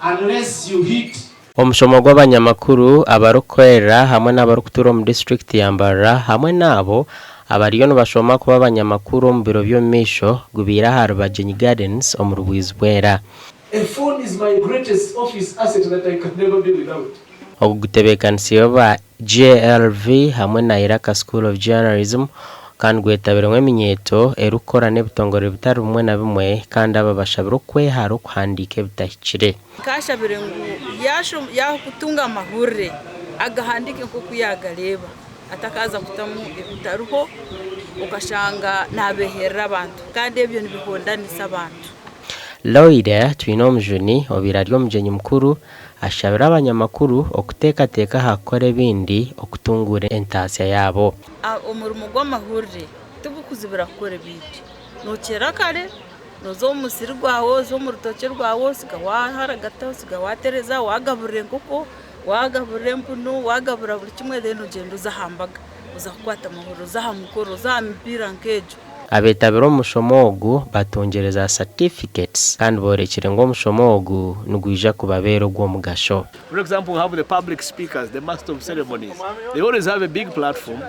Unless you hit. Omushomo gw'abanyamakuru abarikukorera hamwe n'abarikutuura omu disiturikiti ya Mbarara hamwe n'abo abariyo nibashoma kuba abanyamakuru omu biro by'omu maisho gubaire ahari Bagyenyi Gardens omuri Bwizibwera. A phone is my greatest office asset that I can never be without. Ogu gutebeekanisiibwe ba JLV hamwe na Iraka School of Journalism kandi gwetabiremu eminyeeto erikukora n'ebitongore bitari bimwe na bimwe kandi aba bashabire okwehara okuhandiika ebitahikire. Nkaashabire ngu yaakutunga amahurire agahandiike nk'oku yaagareeba atakaaza kutamu ebitariho okashanga naabeeherera abantu kandi ebyo nibihondanisa abantu. Loide Twinomujuni obaire ari omugyenyi mukuru Ashabire abanyamakuru okuteekateeka aha kukora ebindi okutunguura entaasya yaabo. Omurimo gw'amahurire tigukuzibira kukora ebindi. Nokyera kare, noza omu musiri gwawe, oza omu rutookye rwawe, osiga waharagata, osiga watereza, wagaburira enkoko, wagaburira empunu, wagabura buri kimwe then ogyenda oza aha mbaga, oza kukwata amahurire, oza aha mukoro, oza aha mipiira nk'egyo. Abetabire omu mushomo ogu batungire za certificates kandi borekire ngu omushomo ogu nigwija kubabeera ogw'omugasho. For example, we have the public speakers, the master of ceremonies. They always have a big platform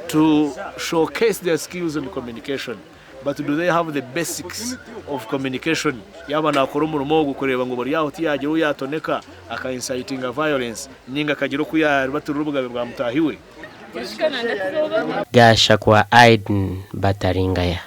to showcase their skills in communication. But do they have the basics of communication? Yaaba naakora omurimo ogu kureeba ngu buri aho tiyaagira ou yaatoneka aka incitinga violence ninga akagira oku yaaribatirira obugabe bwa mutaahi we. Gashakwa Aiden Bataringaya.